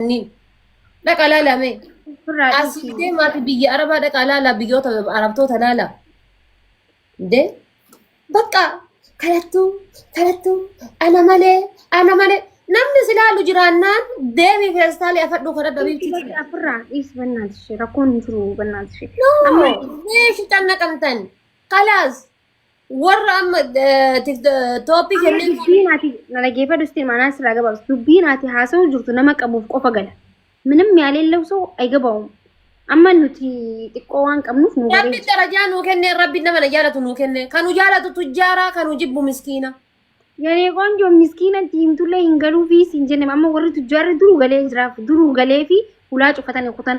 Sanniin. Dhaqa laala mee. Ofirraa Asii dhiisi. deemaati biyya Arabaa dhaqa laala biyyoota Arabtoota laala. De bakka kadhattuu kadhattuu ana malee ana malee namni si laalu jiraannaan deemii feestaalii afadhuu kadhadhu Dhiisi abiibtii bakka tiyya. ofirraa dhiisi bannaati ishee rakkoon hin jiru bannaati ishee. No, Amma meeshi cannaqamtan. Kalaas warra amma tooppii amma kenneen dubbiin ati na dhaggeeffadhu sitti maanaa sirraa gabaabsu dubbiin ati haasa'u jirtu nama qabuuf qofa gala. ምንም ያሌለው ሰው አይገባውም። Amma nuti xiqqoo waan qabnuuf nu galee Rabbi jira. darajaa nuu kenne, rabbi nama na jaalatu nuu kenne, kan nu jaalatu tujjaaraa, kan nu jibbu miskiina. Yanee qoonjoo miskiina diimtullee hin galuu fi siin jenne amma warri tujjaarri duruu galee jiraaf duruu galee fi hulaa cufatanii kutan.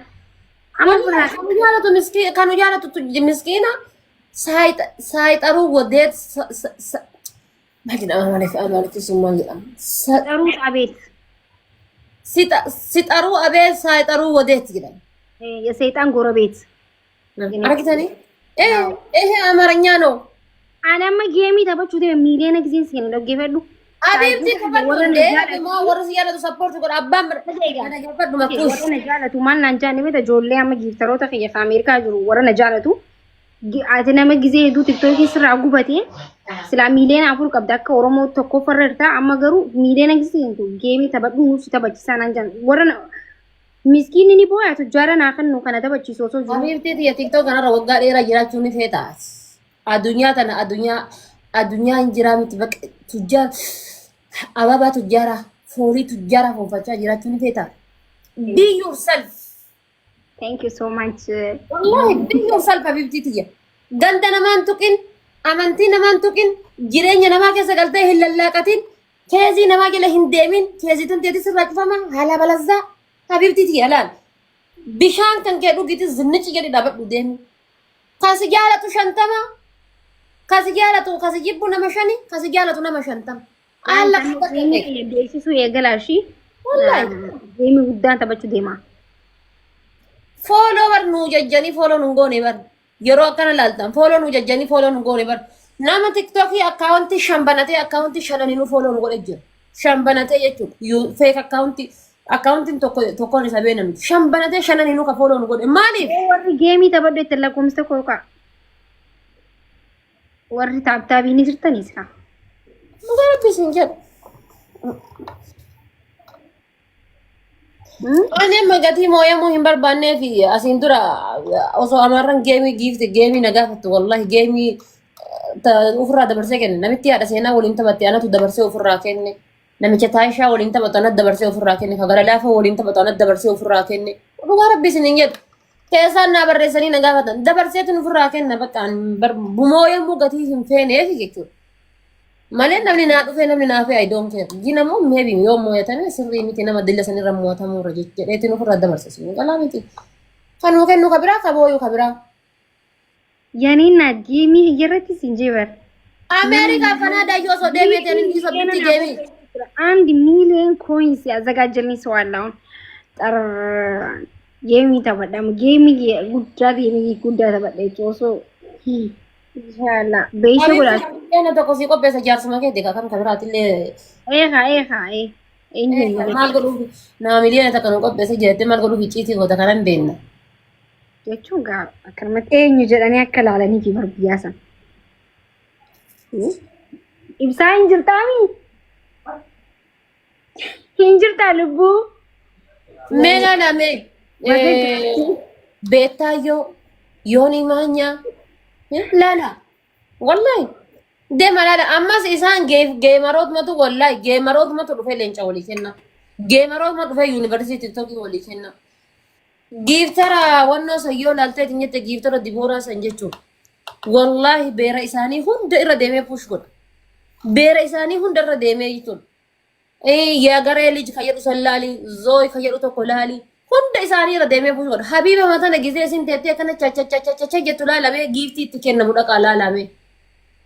Amma Wallahi biraa kan nu jaalatu miskiina, kan nu jaalatu miskiina saayixaruu wadeet maal jedhama maaliif amaaritti sun maal jedhama? Xaruu xabeet. Si xaruu abeet saayixaruu wadeet jedhama. የሰይጣን ጎረቤት። Argitanii? Eh eh Amaaranya noo. Ani amma geemii taphachuu deeme miiliyoona giseen seene dhaggeeffadhu. Abiibti taphadhu Warra na hundee jaalatu immoo warra si jaalatu sappoorti godha abbaan bira dhaggeeffadhu makkuush. Warra na jaalatu maal naan jaanne beekta ijoollee amma giiftaroota kiyya ka Ameerikaa jiru warra na jaalatu. Ati nama gizee hedduu tiktookii sirraa gubatee silaa miiliyoona 4 qabda akka Oromoo tokkoffarra jirta amma garuu miiliyoona gisee seentu geemii taphadhu nuuf si taphachiisaa naan jaan warra miskiinni ni booya tujjaara naa kennu kana taphachiisu osoo jiru. Abiibti tiyya TikTok kanarra waggaa dheeraa jiraachuu ni feeta. Addunyaa tana addunyaa addunyaa hin jiraa miti bakka tujjaar ababaa tujjaaraa foolii tujjaaraa foonfachaa jiraachuu ni feeta. Be yourself. Thank you so much. Wallahi be yourself Abiibti tiyya. Ganda namaan tuqin, amantii namaan tuqin, jireenya namaa keessa galtee hin lallaaqatin, keezii namaa jala hin deemin, keezii tun teetis irraa cufama, haala balazzaa. Habiibti tiyya laal. Bishaan kan kee dhugiti zinnici jedhi dhaabadhu deemi. Kasi jaalatu 50, kasi jaalatu kasi jibbu nama 5, kasi jaalatu nama 50. Haala Geemii kiyya beeksisuu eegalaa ishii. Wallahi. Geemii guddaan taphachuu deema. Follow bar nuu jajjanii follow nun goone bar. Yeroo akkana laaltan follow nuu jajjanii follow nun goone bar. Nama tiktookii akkaawuntii 5 banatee akkaawuntii shananinuu follow nu godhe jira. 5 banatee jechuudha. Fake akkaawuntii akkaawuntiin tokko tokkoon isa beena miti. 5 banatee shananinuu ka follow nu godhe. Maaliif? Warri geemii taphadhu itti lakkoomsa tokko ka'a. Warri tap tapii ni jirtanii sila. Dhugaa rabbi isin jedhu. Ani amma gatii mooyamuu hin barbaannee fi asiin dura osoo amaarran geemii giifti geemii na gaafattu wallahi geemii ofirraa dabarsee kenne namitti haadha seenaa waliin taphatte anatu dabarsee ofirraa kenne namicha taayishaa waliin taphatu anatu dabarsee ofirraa kenne ka gara laafoo waliin taphatu anatu dabarsee ofirraa kenne dhugaa rabbi isin hin jedhu keessaan naa barreessanii na gaafatan dabarseetu ofirraa kenna bakka mooyamuu gatii hin feeneef jechuudha. Malee namni naa dhufee namni naa fee I don't care. Gin ammoo maybe yoo mooyatame sirrii miti nama dilla sanirra moo'atamuurra jedheetiin ofirraa dabarsa sun qalaa miti. Kanuu kennu ka biraa ka booyuu ka biraa. Yaniin geemii irratti siin jeebar. Ameerikaa Kanaadaa yoo osoo deemeetiin hin dhiisu bitti geemii. 1 ሚሊዮን coins ያዘጋጀልኝ ሰው አለ። አሁን ጠር geemii taphadhamu geemii guddaa geemii guddaa taphadha jechuudha osoo inshallah beeksisa godhaa. Biyya tokko sii qopheessa jaarsuma keeti kan ka biraatillee Eegaa eegaa ee eenyu malee maal godhuuf nama miliyoona 1 nu qopheessa jettee maal godhuuf icciitii goota kanan beenna. Jechuun gaa akkanumatti eenyu jedhanii akka ilaalanii fi barbiyyaa sana. Ibsaa hin jirtaami? Hin jirtaa lubbuu? Mee laala mee Beettaayyoo Yoonii Maanyaa laala wallahi deema laala ammas isaan gamerootmatu wallahi gamerootmatu dhufee leenca walii kenna. Gamerootma dhufee yuunivarsiitii tiktookii walii kenna. Giiftara wannoo san yoo laaltee jette giiftara dibooraa san jechuudha. Wallaahi beera isaanii hunda irra deemee push godha. Beera isaanii hunda irra deemee jechuudha. Yaa lij kan jedhu san laali, zooy kan jedhu tokko laali. Hunda isaanii irra deemee push godha. Habiiba matana gizee isin teettee akkana chachachachacha jettu laalamee giiftii itti kennamu dhaqaa laalamee.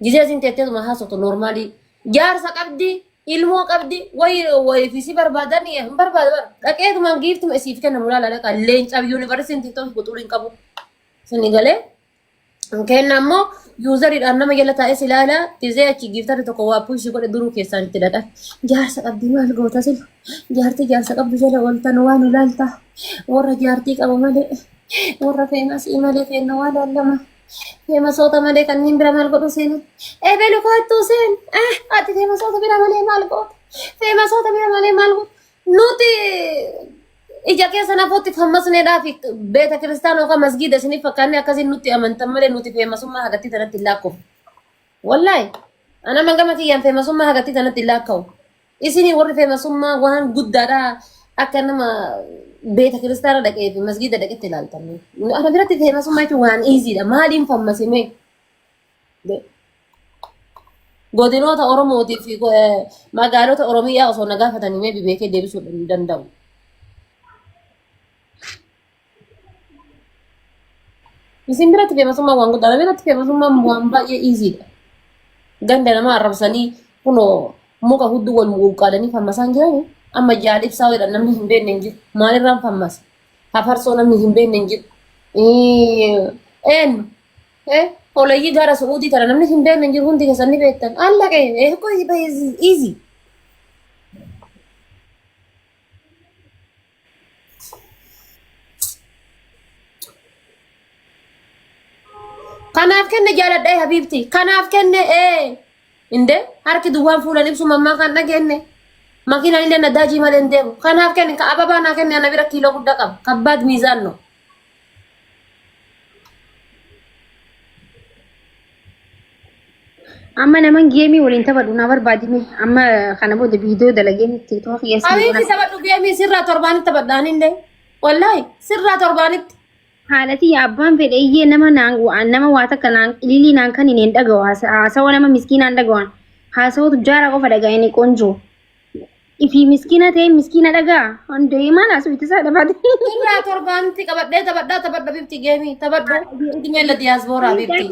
Gizee isin teettee tuma haasoftu normaalii. Jaarsa qabdi, ilmoo qabdi, wayi wayi fi si barbaadan hin barbaadu. Dhaqeetumaan giiftima isiif kennamu laala dhaqaa. Leencaaf yuunivarsiitiin tiktookii quxurii hin qabu. Sini galee. Kenna ammoo yuuzariidhaan nama jala taa'ee si ilaala. Gizee achi giiftarri tokko waa puushii godhe duruu keessaan itti dhaqan. Jaarsa qabdi maal goota sila? Jaartii jaarsa qabdu jala ooltan waan ulaalta. Warra jaartii qabu malee warra feemasii malee feenna waa laallama. Feemasoota malee kanneen bira maal godhu seenan? Ebelu koottuu seen. Ati feemasoota bira malee maal goota? Feemasoota bira malee maal goota? Nuti ija keessa nafuutti fammasneedhaa fi beeta kiristaana yookaan masgiida isiniif fakkaanne akkasiin nutti amantan malee nuti feemasummaa hagattii tanatti hin laakkofu. Wallaahi ana mangama kiyyaan feemasummaa hagattii tanatti hin laakkawu. Isinii warri feemasummaa waan guddaadha akka nama beeta kiristaana dhaqee fi masgiida dhaqetti ilaaltan. Ana biratti feemasummaa jechuun waan iiziidha. Maaliin fammasime? Godinoota Oromootii fi magaalota Oromiyaa osoo na gaafatanii mee beekee deebisuu hin danda'u. Isin biratti feemasummaan waan guddaadha. Biratti feemasummaan waan baay'ee iiziidha. Ganda nama arrabsanii kunoo muka hudduu wal muquuqqaadanii fammasaan jirani. Amma jaal ibsaa jedhan namni hin beekne hin jiru. Maalirraan fammasa? Hafarsoo namni hin beekne hin jiru. Eenyu? Holeeyyii gaara Su'uudii tana namni hin beekne hin jiru hundi keessan ni beektan. Allaqee easy. Kanaaf kenne jaaladha habiibti. Kanaaf kenne ee. Inde harki duwwaan fuulan ibsu mammaa kan dhageenye. Makiinaan illee nadaajii malee hin deemu. Kanaaf kenne ka ababaa naa kenne ana bira kiiloo guddaa qaba. Kabbaad miizaan no. Amma naman geemii waliin taphadhu na barbaadime amma kana booda viidiyoo dalageen tiktookii as Habiibti taphadhu geemii sirraa torbaanitti taphadhaan illee. Wallaahi sirraa torbaanitti. Haalatii abbaan fedhe iyyee nama naan nama waa takka naan ililii naan kan hin dhaga'u haasawa nama miskiinaan dhaga'an haasawa tujjaara qofa dhaga'anii qonjoo. Ifii miskiina ta'e miskiina dhagaa hundee maal haasuu itti isaa dhabaate. Sirraa torbaanitti qabadhee taphadhaa taphadha bifti geemii taphadhu. Hundi meella diyaaspooraa bifti.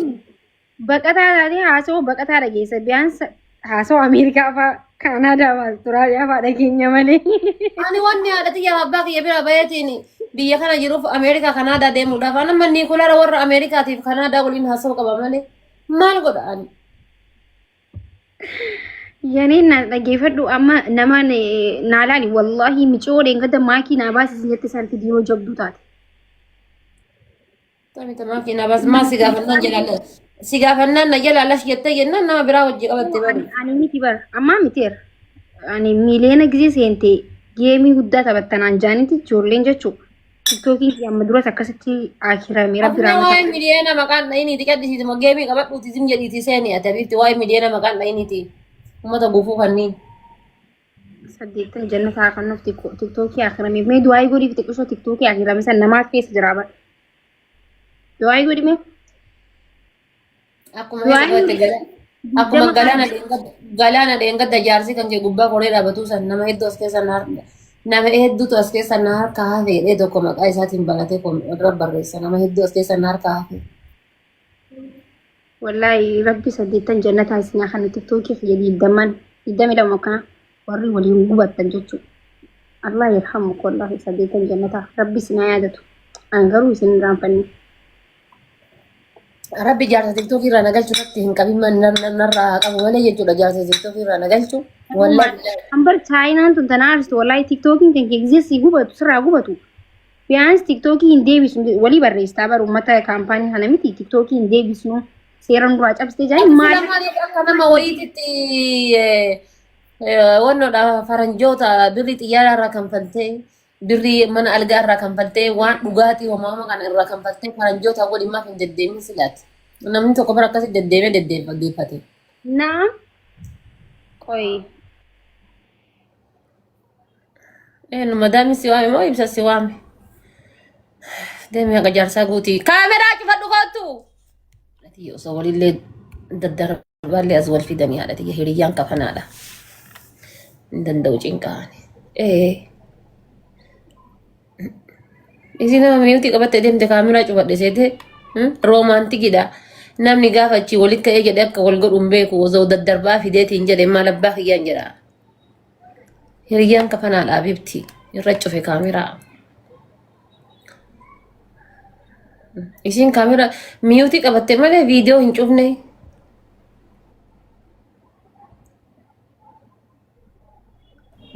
Baqataa taatee haasawaa baqataa dhageessa. Biyaansa haasawaa Ameerikaa fa'aa Kaanaadaa fa'aa Awustiraaliyaa fa'aa dhageenya malee. Ani wanni haadha xiyyaa abbaa kiyya bira baheetiin biyya kana jiruuf Ameerikaa Kanaadaa deemuudhaaf ani amma Niikolara warra Ameerikaatiif Kanaadaa waliin haasawuu qaba malee maal godha ani. Yaneen na dhageeffadhu amma nama naa laali wallaahi micoo dheengadda maakii naa baasisi jette san fidiyoo jabduu taate. Tami tamaa keenyaa baas maa si gaafannaan jalaa si gaafannaan na jalaa lash jettee jennaan nama biraa hojii qabatte bari. Ani miti bar ammaa miteera. Ani miiliyoona gisee seente geemii guddaa taphattanaan jaanitti ijoolleen jechuudha. Tiktookiin kiyya amma duras akkasitti akirame rabbi Afne waa'ee raamata. miliyoona maqaan dha'iniiti qadhisiiti moo geemii qabadhuuti zim jedhiiti seeni ati abiifti waa'ee miliyoona maqaan dha'iniiti uummata gufuu kanniin. Saddeettan jannataa kan nuuf tiktookii akirame mee du'aayii godhiif xiqqishoo tiktookii akirame san namaaf keessa jira bara. Du'aayii godhi mee. Akkuma eessa Du'aayii goote akkuma digdama galaana dheengadda galaana dheengadda jaarsi kan kee gubbaa koree dhaabatuu san nama hedduu as keessa na harka nama hedduutu as keessa na harka hafe jedhee tokko maqaa isaatiin banatee irra barreessa nama hedduu as keessa na harka hafe. Wallaahi rabbi saddeettan jannataa isin haa kennu tiktookii kiyya digdamman 22 akkana warri waliin gubattan jechuudha. Allah yarhamuk wallaahi saddeettan jannataa rabbi isin haa yaadatu. An garuu isin hin irraanfanne. Rabbi jaarsa tiktookii irraa na galchu irratti hin qabin narraa haa qabu malee jechuudha jaarsa tiktookii irraa na galchu. Wallaahi. Ambar chaayinaan tun tana aarsitu wallaahi tiktookiin kan kee gisee si gubatu sirraa gubatu. Biyaanis tiktookii hin deebisnu walii barreessitaa bara uummata kaampaanii kana miti tiktookii hin deebisnu seera nurraa cabsitee jaanii maal Maaliif akka nama wayiititti wannoodha faranjoota birrii xiyyaara irraa kanfaltee birrii mana algaa irraa kanfaltee waan dhugaatii homaa kana irraa kanfaltee faranjoota waliin maaf hin deddeemin silaati. Namni tokko bara akkasii deddeemee deddeeffate. Naam. Qoy. Eenyu madaami si waame moo ibsa si waame? Deemee haqa jaarsaa guutii. Kaameraa cufadhu kottu! Haadha osoo walillee daddarbaallee as wal fidanii haadha tiyya hiriyyaan kafanaadha. Hin danda'u cinqaani. Ee. Isin nama miyuutii qabattee deemte kaameraa cufadhe seete roomaantikidha. Namni gaafa achii walitti ka'ee jedhee akka wal godhu hin beeku osoo daddarbaa fideetiin jedhe maal abbaa kiyyaan jedha. Hiriyyaan kafanaadha abibti irra cufe kaameraa. Isiin kaameraa miyuutii qabatte malee viidiyoo hin cufne.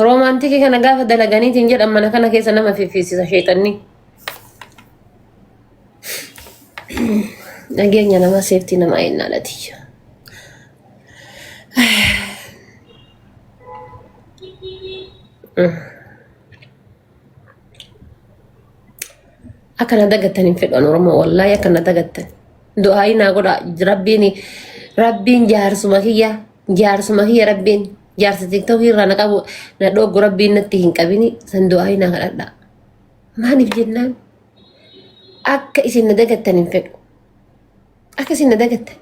Roomaantikii kana gaafa dalaganiitiin jedhan mana kana keessa nama fiffiisisa sheexanni. Nageenya namaa seeftii namaa ennaa latiyya. Akka na dagattan hin fedhu an Oromoo wallaahi akka na dagattan. Du'aayii naa godha rabbiin rabbiin jaarsuma kiyya jaarsuma kiyya rabbiin jaarsa tiktookii irraa na qabu na dhoggu rabbiin natti hin qabini san du'aayii naa kadhadha. Maaliif jennaan akka isin na dagattan hin fedhu. Akka isin na dagattan.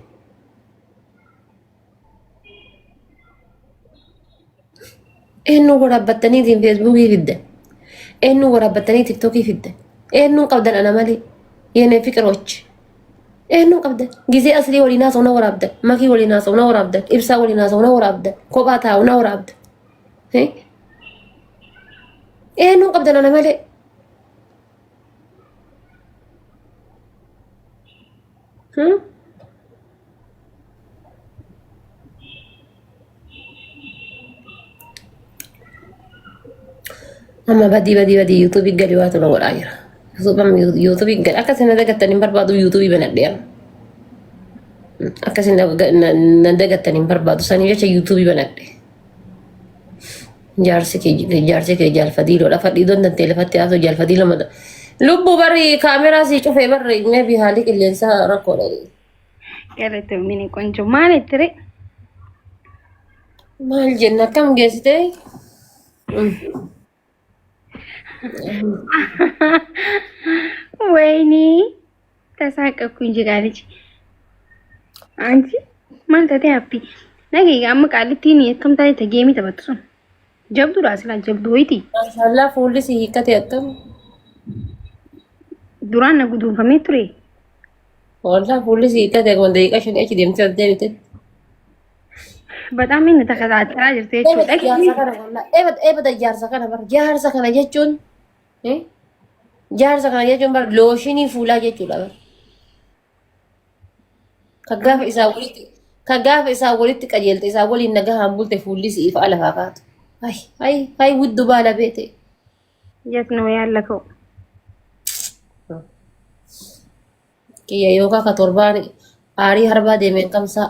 Eenyuun waraabbattaniitiin feesbuukii fiddan? Eenyuun waraabbattanii tiktookii fiddan? Eenyuun qabdan ana malee? Yene fiqirochi. Eenyuun qabdan? Gizee aslii waliin haasa'u na waraabdan. Makii waliin haasa'u na waraabdan. Ibsaa waliin haasa'u na waraabdan. Kophaa taa'u na waraabdan. Eenyuun qabdan ana malee? Hmm? Amma badii badii badii yuutuubii gadi waatu na godhaa jira. Yuutuubii gadi akka isin na dagattan hin barbaadu yuutuubii banadhe amma. Akka isin na dagattan hin barbaadu sanii jecha yuutuubii banadhe. Jaarsi kee jaarsi kee jaalfadiiloodha. Fadhiidoon tantee lafatti haasoo jaalfadiiloo mata. Lubbuu barri kaameraa sii cufee barri maybe haalli qilleensaa rakkoodha. Galatoomini qonjo maal ittire? Maal jenna akkam geessitee? ወይኔ ተሳቀቅኩ እንጂ ቃልች አንቺ maal taatee happy nagee amma qaalittiin akkam taate tageemii taphattu sun jabduudha silaa jabduu wayitii Maashaallah fuulli si hiikkate akkam. Duraan na guduunfamee ture. Wallah fuulli si hiikkate akkuma daqiiqaa shanii achi deemtee ol deebite. Bataam inni takataattaraa jirti jechuudha. Eebada jaarsa kana wallah eebada eebada jaarsa kana bar jaarsa kana jechuun eh, jaarsa kana jechuun bar looshinii fuulaa jechuudha bar. Ka gaafa isaa walitti ka gaafa isaa walitti qajeelte isaa waliin nagahaan bulte fuulli si'iif alafaa kaatu. Hay hay hay wuddu baala beete. Yet ነው ያለከው? Kiyya yookaan ka torbaan aarii harbaa deemeen kamsaa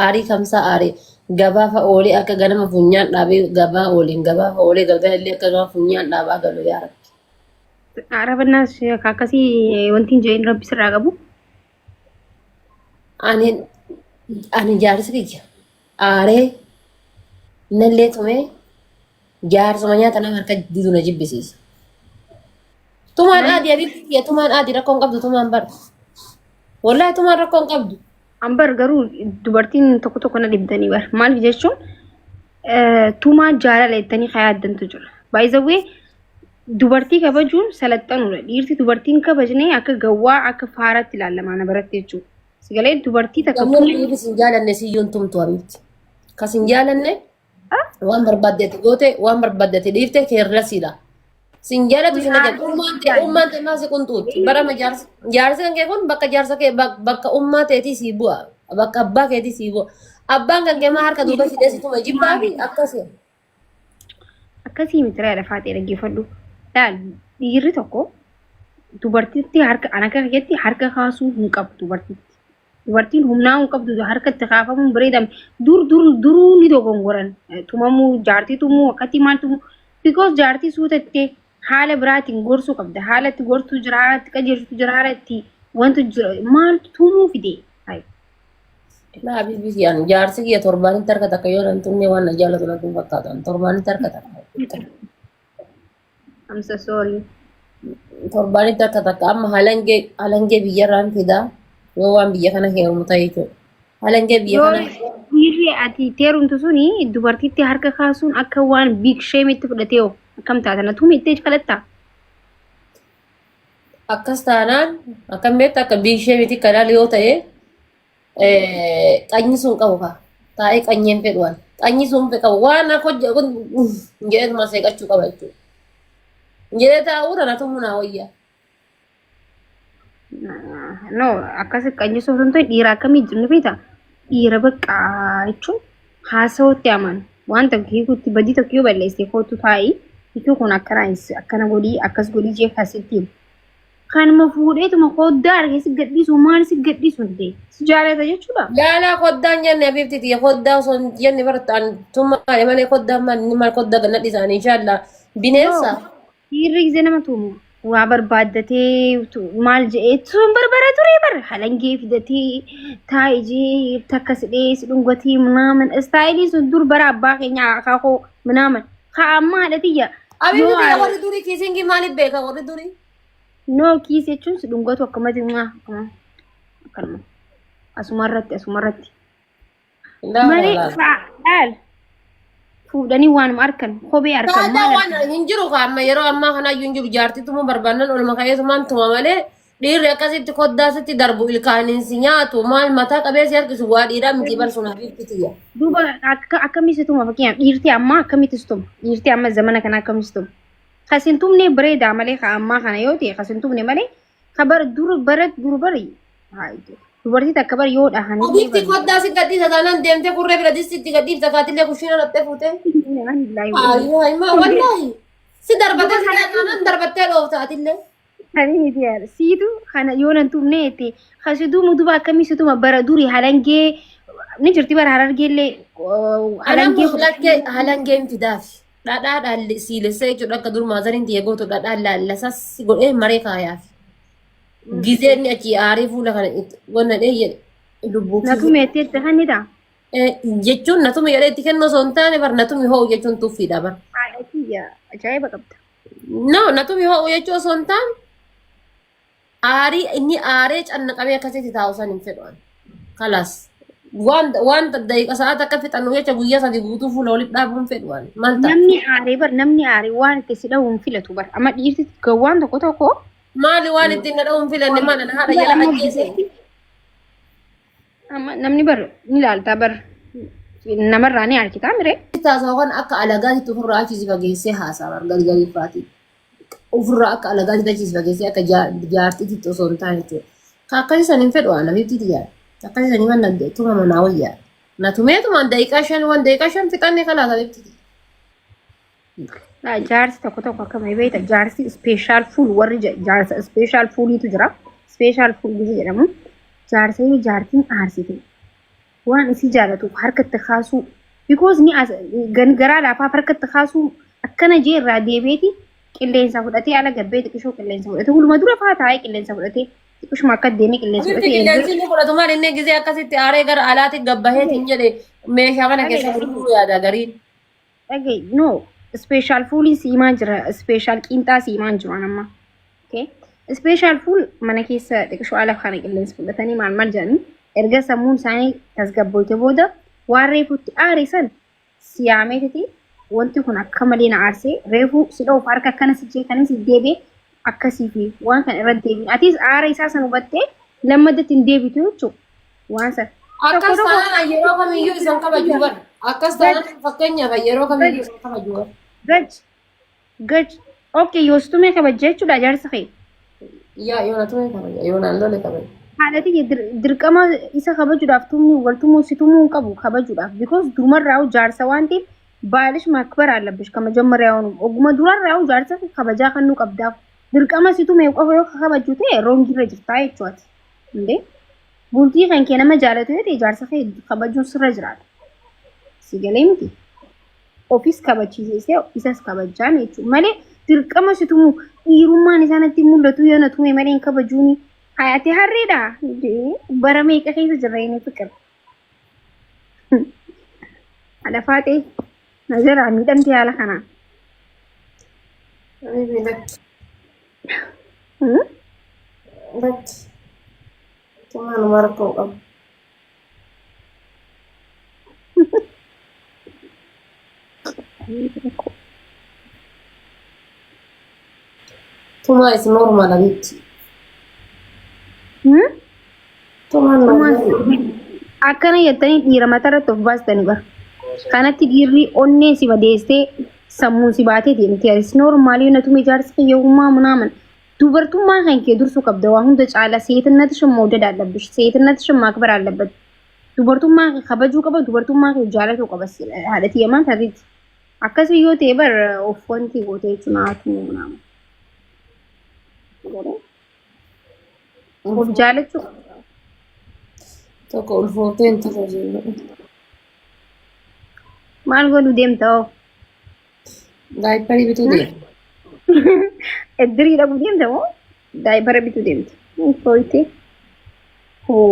aarii kamsaa aarii gabaafa oolee akka ganama funyaan dhaabee gabaa ooliin gabaafa oolee galgala illee akka ganama funyaan dhaabaa galu yaa rabbi. Arabannaas akkasii wanti hin jedhin rabbi sirraa qabu. Ani ani jaarsi kiyya aaree nallee tumee Jaarsuma nyaata nama harka didu na jibbisiisa. Tumaan aadii abitti kiyya tumaan aadii rakkoo hin qabdu tumaan bar. Wallahi tumaan rakkoo hin qabdu. Ambar garuu dubartiin tokko tokko na dhibdanii bar. Maaliif jechuun tumaa jaalala jettanii kan yaaddantu jira. By the way dubartii kabajuun salaxxanuudha. Dhiirti dubartiin kabajne akka gawwaa akka faaraatti ilaallama ana biratti jechuudha. Sigalee dubartii takka Gammuu tumuu dhiirri sin jaalanne siyyuun tumtu abitti. Ka sin jaalanne Waan barbaadde ati goote waan barbaadde ati dhiifte keerlasiidha. Sin jaalatu sin ajaju. Ummaan tee maa si qunxuutti. Barama jaarsi jaarsi kan kee kun bakka jaarsa kee bakka ummaa teetii sii bu'a. Bakka abbaa keetii sii bu'a. Abbaan kan kee maa harka duuba si dheessi tuma jibbaa fi akkasi. Akkasii miti reera faaxee dhaggeeffadhu. Laal dhiirri tokko dubartitti harka an akka kiyyatti harka kaasuu hin qabu dubartitti. Dubartiin humnaa hin qabdu harka itti kaafamuun bareedame. Dur dur duruu ni dogongoran. Tumamuu jaartii tumuu akkatti maal tumuu. Because jaartii suutattee haala biraatiin gorsuu qabda. Haala itti gorsuu jira, haala itti qajeelchutu jira, haala itti wantu jira. Maal tumuu fide? Hayi. Laa habibi kiyaan jaarsi kiyya torbaanitti harka takka yoo nan tumne waan na jaalatu natti hin fakkaatu. Torbaanitti harka takka. I'm so sorry. Torbaanitti akka takka amma halangee halangee biyyarraan fidaa yoo waan biyya kana heerumu ta'e jechuudha. Halangee biyya Yoo kana dhiirri ati itti heerumtu suni dubartiitti harka kaasuun akka waan big shame itti fudhatee hoo akkam taata na tumi itti kadhatta. Akkas taanaan akkam beekta akka big shame itti kanaal yoo ta'e qanyi sun qabu kaa taa'ee qanyeen fedhu waan qanyi sun qabu waan akka hojje kun jedheetuma seeqachuu qaba jechuudha. Jedhee taa'uu irra na tumuu naa wayya. No, akkas qanjisuu osoo hin ta'in dhiira akkamii jiru ni beektaa? Dhiira bakka jechuun haasawatti amanu. Waan tokko hiikutti badii tokko yoo balleessite kootu taa'i. Hiikuu kun akkana akkana godhii akkas godhii jee kasitti himu. Kanuma fuudheetuma koddaa argee si gadhiisu maal si gadhiisu hin ta'e. Si jaalata jechuudha. Laalaa koddaan jenne abiibti tiyya koddaa osoo hin jenne bartaan tummaadhe malee koddaan maal inni maal koddaa ganna dhiisaan inshaallah bineensa. Dhiirri gisee nama tumu waa barbaaddatee maal jedhee tun barbara turee bar halangee fidatee taa'ee jee takka sidhee si dhungatee minaaman istaayilii sun dur bara abbaa keenya akaakoo minaaman haa amma haadha tiyya Abiibti yoo tiyya warri durii kiisingii maaliif beeka warri durii? Noo kiis jechuun si dhungatu akkamati maa akkuma akkanuma asumarratti asumarratti. Malee laal fuudhanii waanuma arkan kophee arkan Taataa maal waan arkan. hin jiru ka amma yeroo ammaa kana iyyuu hin jiru jaartituma barbaannan olma ka'eetumaan tuma malee dhiirri akkasitti koddaa sitti darbu ilkaaniin si nyaatu maal mataa qabee si harkisu waa dhiiraa miti barsuun habiibti tiyya. Duuba akka akkamitti tuma fakkeenyaaf dhiirti ammaa akkamitti tuma dhiirti amma zamana kana akkamitti tuma. Kas hin tumne bareedaa malee ka ammaa kana yoo ta'e kas hin tumne malee ka bara dur bara dur bari dubartii takka bara yoo dhahanii Habiibti koddaa si gadhiisa taanaan deemtee kurree bira distitti gadhiifta kaatillee kushiina dhattee fuutee. Ayyoo haymaa wallaahi si darbattee si taanaan darbattee dhoofta atillee. Siitu kana yoo nan tumne jette kasituu duba akkamii situma bara duri halangee ni jirti bara harargeellee halangee Halangee halangeen fidaafi. Dhadhaa dhaalli siilessee jechuudha akka dur maazariin tiyya gootu dhadhaa laallasas godhee maree kaayaaf. Gizee inni achii aaree fuula kana itti wanna dhee jedhe lubbuu na kiyya. tumeettee itti kannita. Jechuun na tumi jedhee itti kennu osoo hin taane bar na tumi ho'u jechuun tuffiidha bar. Haadha kiyya ajaa'iba qabda. No na tumi ho'u jechuu osoo hin taane Aarii inni aaree cannaqamee akkasitti taa'u san hin fedhu ani. Kalaas. Waan waan daqiiqa sa'aata akka fixannu jecha guyyaa sadii guutuu fuula walitti dhaabuu hin fedhu ani. Maal ta'a? Namni aaree bar namni aaree waan itti si dhahu hin filatu bar amma dhiirti gawwaan tokko tokko Maali waan ittiin na dha'u hin filanne maal ana haadha jala amma ajjeese. Amma namni bar ni ilaaltaa bar namarraa ni argitaa miree. Taasisa kan akka alagaatti ofirraa achi si fageessee haasaa bar gargariifaati. Ofirraa akka alagaatti achi si fageessee akka jaartiitti osoo hin taane jechuudha. Ka akkasii san hin fedhu ana bifti tiyyaa. Akkasii sanii manna tuma manaa wayyaa. Na tumeetumaan daqiiqaa shan waan daqiiqaa shan fixanne kalaasa bifti tiyya. Jaarsi tokko tokko akkam beekta jaarsi ispeeshaal fuul warri jaarsa ispeeshaal fuuliitu jira. Ispeeshaal fuul gisa jedhamu jaarsa yoo jaartiin aarsite waan isii jaalatuuf harkatti kaasuu because ni as garaa laafaaf harkatti kaasuu akkana jee irraa deebi'eeti qilleensa fudhatee ala gabbee xiqishoo qilleensa fudhatee huluma dura faa taa'ee qilleensa fudhatee xiqishuma akka deemee qilleensa Ofitti fudhatee qilleensi inni fudhatu maal inni gisee akkasitti aaree gara alaatti gabbaheetiin jedhe meeshaa mana keessa gurguruu yaada gariin. Dhaga'i no special fuuliin si himaa jira special qiinxaa si himaa jiru an amma. Okay. Special fuul mana keessa xiqishoo ala kana qilleensa fudhatanii maal maal jedhanii erga sammuun isaanii tasgabboyte booda waan reefutti aare san si yaameetiti wanti kun akka malee na aarsee reefuu si dha'uuf harka akkana si jeekanii si deebi'e akkasii fi waan kana irra deebiin atis aara isaa san hubattee lammadatti hin deebitu jechuudha. Waan san. Akkas Tokko tokko taanaan yeroo kamiyyuu isan kabajuu bara. Akkas taanaan fakkeenyaaf yeroo kamiyyuu isan kabajuu bara. Gaj gaj okay yoos tumee kabajja jechuudha jaarsa kee. Yaa yoo na tumee kabaja yoo naan lole kabaja. Haadha tiyya dirqama isa kabajuudhaaf tumuu wal tumuu si tumuu hin qabu kabajuudhaaf because durumarraa jaarsa waan ta'eef baalish makbar አለብሽ ከመጀመሪያውኑ oguma durarraa jaarsa kee kabajaa kennuu qabdaaf dirqama si tumee qofa yoo kabajju ta'e roongirra jirtaa jechuudha. Indee Bultii kan kee nama jaalatu yoo ta'e jaarsa kee kabajuun sirra jiraata. Si galee miti. Ofis kabachiisee isas kabajaan jechuudha. Malee dirqama si tumu dhiirummaan isaa natti mul'atu yoo na tume malee hin kabajuuni. Hayati harreedha. Bara meeqa keessa jirra inni fiqir. Haadha faaxee na jalaa miidhamtee haala kanaan. Habibi lakki. Lakki. Tumaan rakkoo qabu. Tumaa is normal abitti. Tumaan normal. Akkana jettanii dhiira mataa irratti of baastanii bara. Kanatti dhiirri onneen si madeessee sammuun si baatee deemti. Atis noormaalii na tume jaarsi kiyya uumaa munaaman. Dubartummaa kan kee dursuu qabda waa hunda caala seetinnatishin mawdad አለብሽ seetinnatishin ማክበር አለበት dubartummaa kee kabajuu qaba dubartummaa kee jaalatuu qaba haadha tiyya maal taateeti akkasii yoo ta'e bar of wanti goote jechuun haatu nama of jaalachuu Tokko ulfooftee intala jiru. Maal godhu deemta hoo? Daayipparii bituu deema. Iddirii dhaquu deemta moo daayipara bituu deemta? Ulfooyte. Hoo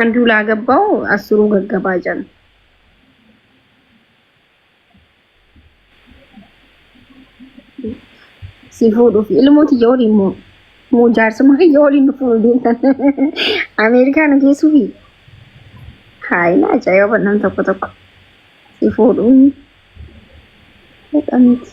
አንዱ ላገባው አስሩ ገገባ ጀን si fuudhuuf ilmoo tiyya waliin moo moo jaarsuma kiyya waliin nu fuudhu deemtan Ameerikaa nu geessuufi haayina ajaa'iba nam tokko tokko si fuudhuun fedha miti.